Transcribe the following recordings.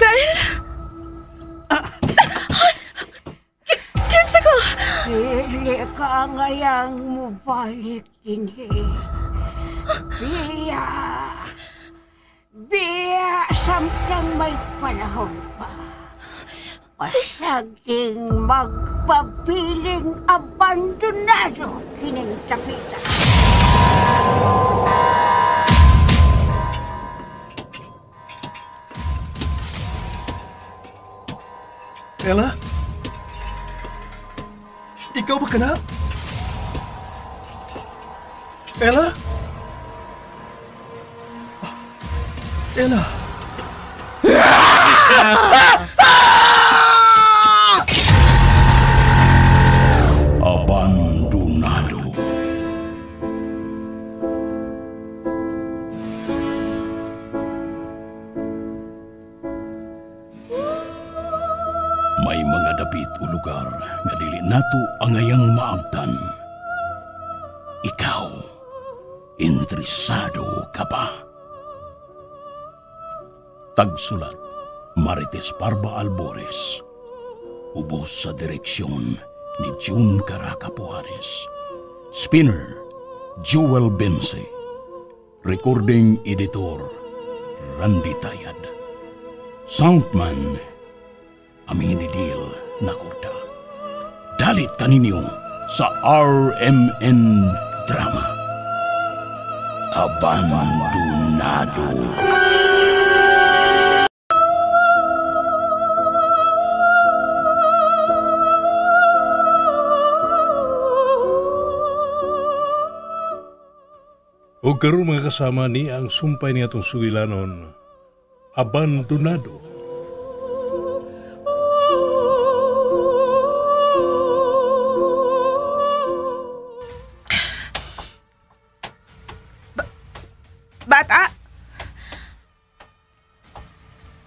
Mikael? Kinsa ka? Dili ka ngayang mubalik dinhi. Biya! Biya samtang may panahon pa. Pasaging magpabiling abandonado kining tapita. Ella? Ikaw ba ka na? Ella? Ella? Abandonado. May mga dapit o lugar nga dili nato angayang maabtan. Ikaw, interesado ka ba? Tagsulat, Marites Parba Albores. Ubos sa direksyon ni June Caracapuares. Spinner, Joel Bense. Recording editor, Randy Tayad. Soundman, Aminidil Nakorda. Dalit kaninyo sa RMN Drama. Abandonado. O karon mga kasama ni ang sumpay ni atong sugilanon, Abandonado. Bata!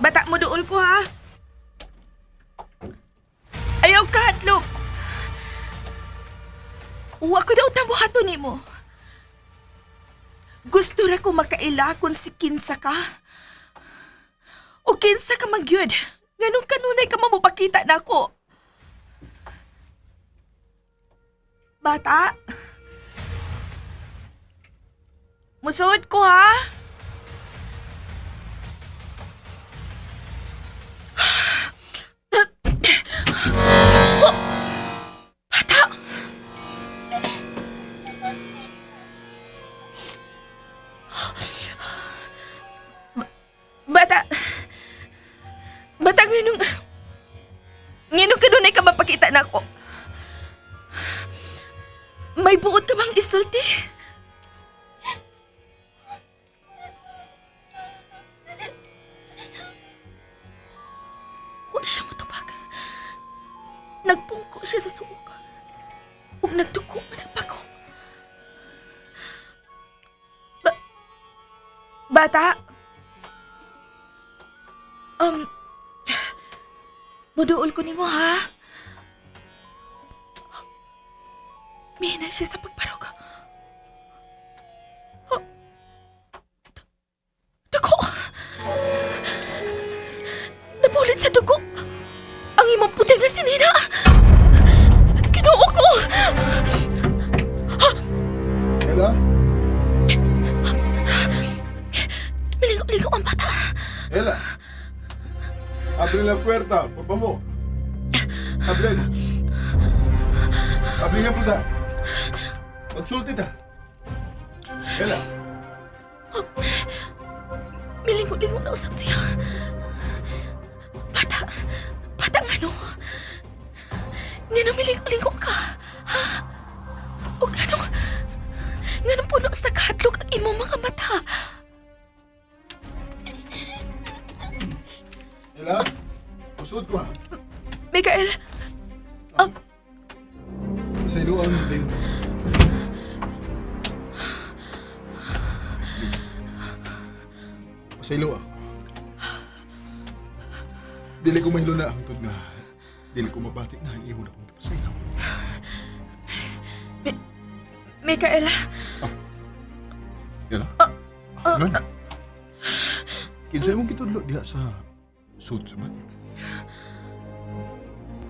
Bata mo dool ko ha! Ayaw ka, hadlok! Uwa ko daw tambuhato ni mo. Gusto ra ko makaila kung si kinsa ka. O kinsa ka magyud. Ganun kanunay ka mamupakita na ako. Bata? Musuod ko ha? Bata! Bata! Bata, nganong... Nganong kanunay ka mapakita na ako? May buot ka bang isulti? Wa siya motubag. Nagpungko siya sa suok. Ug nagduko man ang pako. Bata! Muduol ko nimo ha. Mihina siya sa pagparog. Oh, dugo! Napulit sa dugo! Ang imong puti nga sinina! Kinuo ko! Ella? Milingaw-lingaw ang bata. Ella! Abre la puerta, por favor. Hablemos. Abre la puerta. Magsulti ta. Ella. Milingaw-lingaw na usap siya. Bata. Bata nga no. Nga milingaw-lingaw ka. Ha? O ganong... Ganong puno sa kahadlok ang imong mga mata. Ella, usod ko ha. Mikael! Sa ilo ang ding. Please. Sa ilo ah. Dili ko mahilo na hangtod nga. Dili ko mabati na ang imo na kong gipasaylo. Mikael! Ella? Nga? Kinsa imong gitudlo diha sa Sud sa banyo.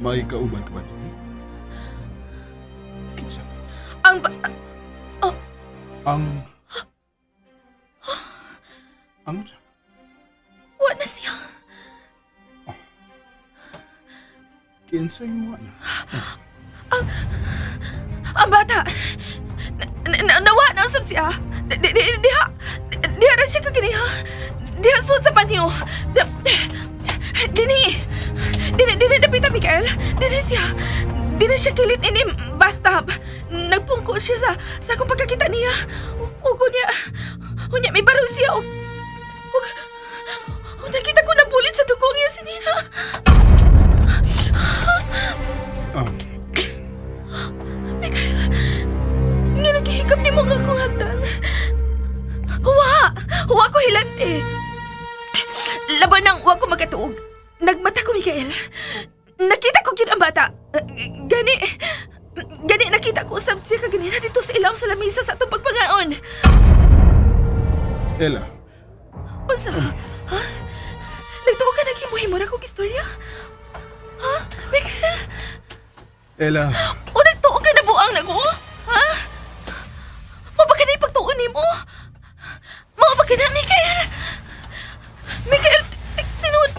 May kauban ka ba niya? Kinsa? Ang Ang Ang wa na siya. Oh. Kinsa yung wa na? Ang bata. Nawa na usab siya. Diha. Diha ra siya kagani ha. Diha sud sa banyo. Dini. Dini dapita Mikael. Dini siya. Dini siya kilit ini bathtub. Nagpungko siya sa akong pagkakita niya. Ug unya may barong siya og nakita ko na bulit sa dugo niya si Nina. Mikael, nga nagihikap ni mo nga akong hagdan. Huwa ko hilante. Laban nang huwa ko magkatuog. Nagmata ko, Mikael. Nakita ko gyud ang bata. Gani nakita ko usab siya kaganina dito sa ilawom sa lamisa sa atong pagpangaon. Ella. Unsa? Ha? Nagtuo ka naghimo-himo ra kog istorya? Ha? Mikael? Ella. O nagtuo ka na buang na ko? Ha? Mao ba ka na ipagtuon nimo? Mao ba ka na, Mikael? Mikael, tinuod.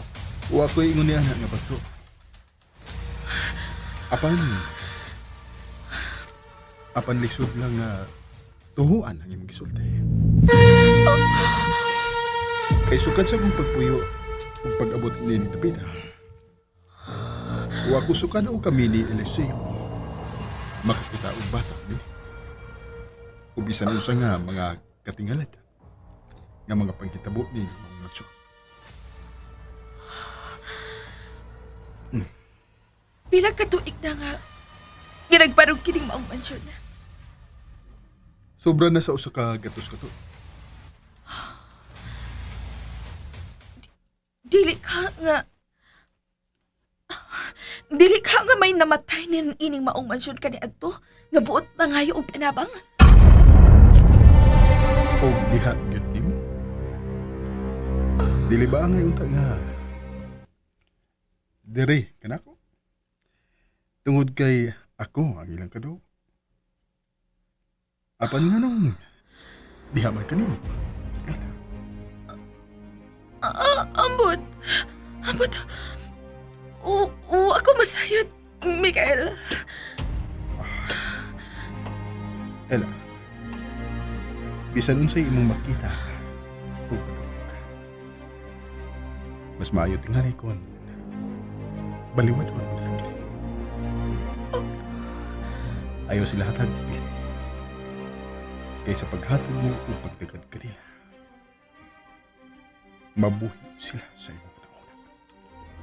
Wa ko'y ingon niya nga pagtuo. Apan lisod lang nga tuhuan ang imong gisulti. Kay sukad sa akong pagpuyo ug pag-abot ni Dapita. Wa ko sukad og kami ni Eliseo. Makakita og bata ni. Ug bisan unsa nga mga katingalad nga mga panghitabo ni mga macho. Pila ka tuig na nga nagbarog kining maong mansyon. Sobra na sa usa ka gatos ka to. Dili ka nga may namatay nin ining maong mansyon kaniadto nga buot mangayo og panabang. Og diha gyud nimo. Dili ba ang unta nga diri kanako? Tungod kay ako ang ilang kadaw. Apan nga nung diha man kanimo. Ambot. Ambot. Oo, ako masayod, Mikael. Ella, bisan unsay imong makita, ug mas maayo tingali kon baliwad on mo na. Ayaw sila hatag kaysa paghatag mo o pagdagad kanila. Mabuhi sila sa imong panahon.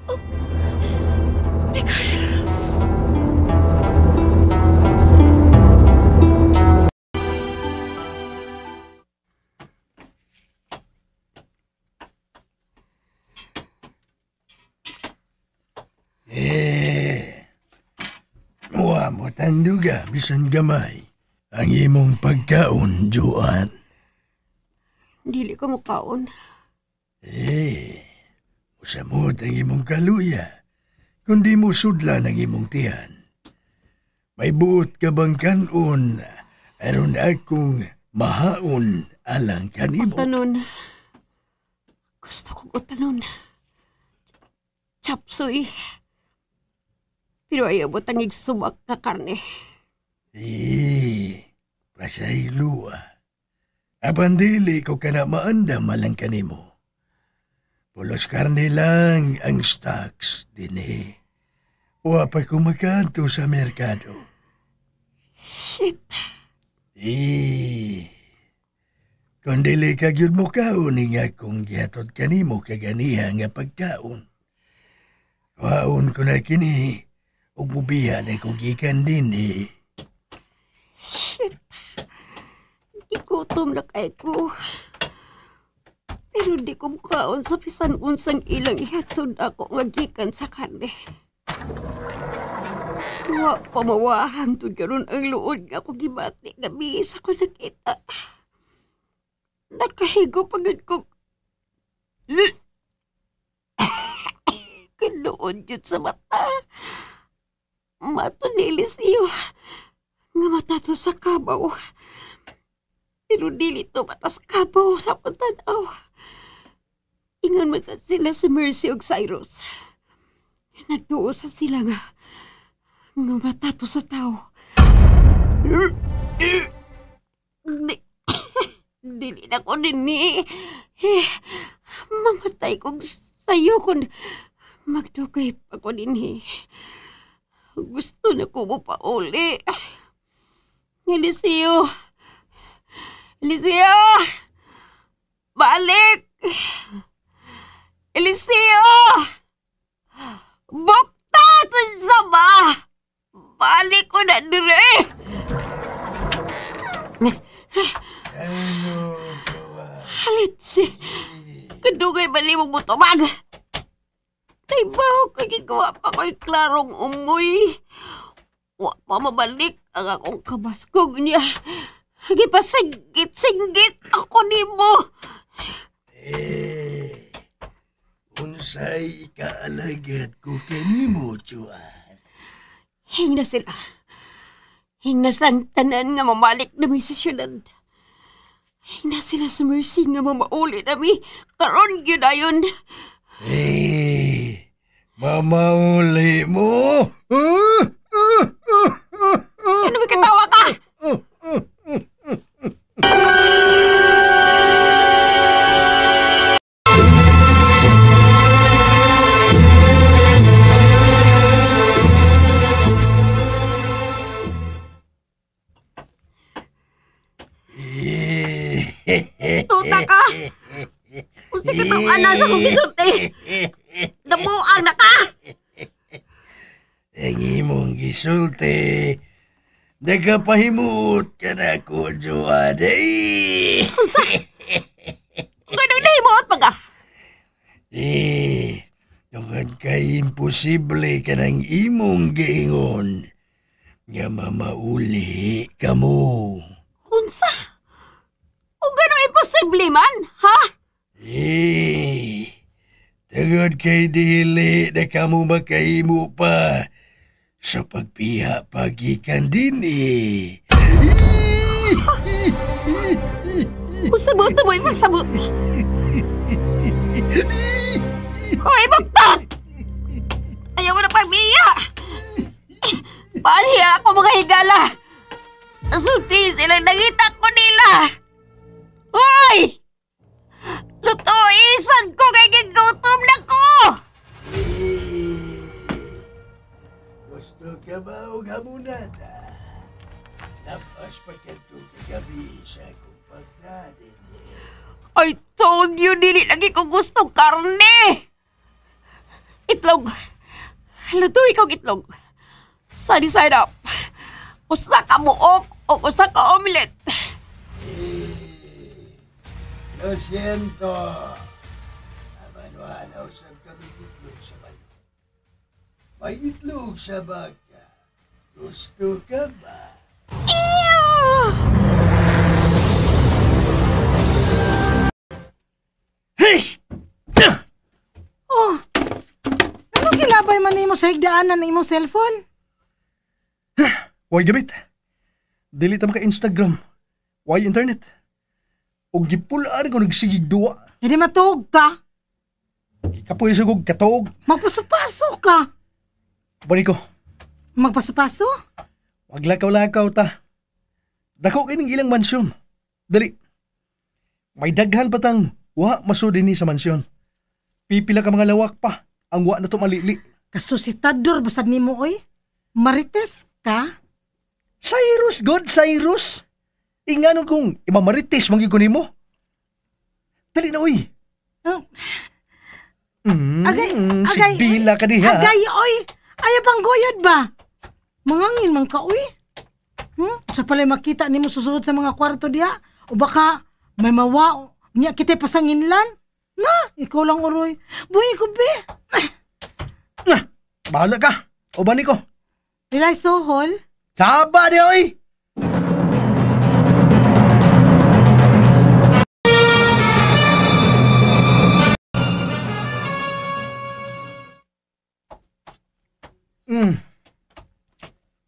Oh, Mikael! Wa mo tanduga bisan gamay ang imong pagkaon, Joan. Dili ko mukaon. Usamot ang imong kaluya, kundi mo sudlan ang imong tiyan. May buot ka bang kanon, aron akong mahaon alang kanimo. Utanon. Gusto kong utanon. Chapsuy. Pero ayaw mo tangig subak ka karne. Pasaylo ah. Apan dili ko ka na maandam malang kanimo. Pulos karne lang ang stocks dinhi. Wa pa ko makaadto sa merkado. Shit. Kung dili ka gyud mo kaon nga kung gihatod kanimo kaganiha nga pagkaon. Kaon ko na kini ug mubiya na ko gikan dinhi. Shit. Gigutom na kay ko. Pero di ko mukaon sa bisan unsang ilang ihatod ako nga gikan sa karne. Wa pa mawahang tud karon ang luod nga ako gibati nga bihis ako nakita. Nakahigo pa gud ko. Kanood yun sa mata. Mato ni Eliseo. Nga mata to sa kabaw. Pero dili to mata sa kabaw sa pagtanaw. Ingon man sa sila si Mercy og Cyrus. Nagtuo sa sila nga mata to sa tao. Dili na ko dinhi. Mamatay kong sayo kung magdugay pa ko dinhi. Gusto na ko mo pauli. Eliseo! Eliseo! Balik! Eliseo! Bukta! Tunsa ba? Balik ko na dire! Halit si... Kadugay ba ni mong mutumag? Taybaw kay gigawa pa ko'y klarong umoy. Wa pa mabalik ang akong kabaskog niya. Gipasinggit-singgit ako nimo. Eh, unsay kaalagad ko kanimo, Juan? Hingna sila. Hingna silang tanan nga mamalik na may sa syudad. Hingna sila sa Mercy nga mamauli na mi. Karon gyud ayon. Eh, mamauli mo? Ano ba katawa ka? Tuta ka! Unsa ka tong anan sa kong gisulti? Nabuang na ka! Ang imong gisulti, nagapahimuot ka na ko, Joanna. Unsa? Ganang nahimuot pa ka? Eh, tungod kay imposible ka ng imong giingon nga mamauli ka mo. Unsa? O gano'ng imposible man, ha? Eh, tungod kay dili na kamo makahimo pa sa pagpiha pagikan din eh. Usabot na mo, ipasabot. Hoy, buktot! Ayaw mo na pagbiya! Paanhiya ako mga higala! Sulti silang nakita ko nila! Hoy! Lutuisan ko kay gigutom na ko! Gusto ka ba o gamunada? Lapas pa kanto kagabi sa akong pagdadin. I told you, dili lagi ko gusto karne! Itlog! Lutuin kong itlog. Sunny side up. Usa ka buok o usa ka omelet. Lo siento. Amanuhanaw sa kami itlog sa bayo. May itlog sa baka. Gusto ka ba? Ew! Hish! Oh! Anong kilabay man nimo sa higdaanan na imong cellphone? Why gamit? Delete ang maka-Instagram. Why internet? O gipulaan ko nagsigig duwa. Hindi matuog ka. Kapoy sugog katuog. Magpaso-paso ka. Bani ko. Magpaso-paso? Maglakaw-lakaw ta. Dako kining ilang mansyon. Dali. May daghan patang wa masud dinhi sa mansyon. Pipila ka mga lawak pa ang wa na to malili. Kasusitador basad nimo oy. Marites ka? Cyrus, God, Cyrus. Ingano kung imamarites mangyud ko nimo. Dali na oy. Oh. Agay, agay, si Bila ka diha. Agay oy. Ayaw pang goyad ba? Mangangin man ka oy. Sa pala'y makita nimo susuod sa mga kwarto diha o baka may mawa niya kita pasanginlan. Na, ikaw lang uroy. Buhi ko be. Na, bahala ka. O ba niko? Pilay sohol. Saba di oy.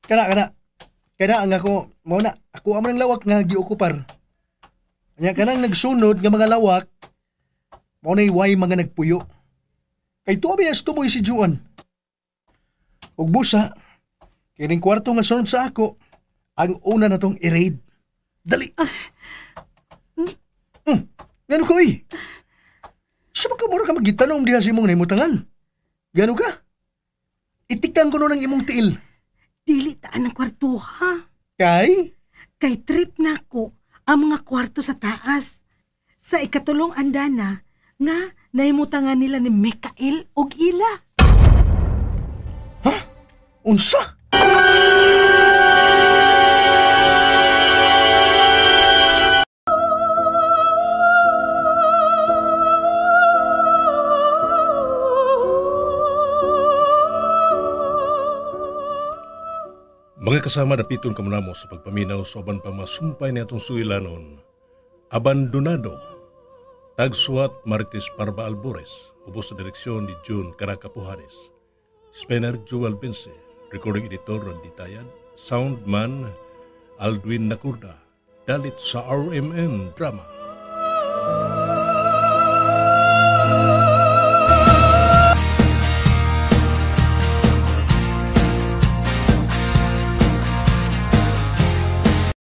Kana, kana. Kana ang ako, mao na, ako ang lawak nga giokupar. Nya kanang nagsunod nga mga lawak, mao na'y way mga nagpuyo. Kay tuwa ba tumoy si Juan? Ug busa, kining kwarto nga sunod sa ako, ang una na tong i-raid. Dali. Ngano ko eh? Sa baka mura ka magitanong diha sa imong nahimutangan? Gano ka? Itikang ko nun ang imong tiil. Dili taan ang kwarto ha. Kay? Kay trip na ko ang mga kwarto sa taas. Sa ikatulong andana nga nahimutangan nila ni Mikael og Ila. Ha? Unsa? Mga kasama, dapiton kamunamo sa pagpaminaw sa uban pa masumpay ni atong sugilanon, Abandonado. Tagsuat Marites Parba Albores, ubos sa direksyon ni June Caracapujares. Spencer Joel Vince, recording editor Randy Tayad, soundman Aldwin Nakurda, dalit sa RMN Drama.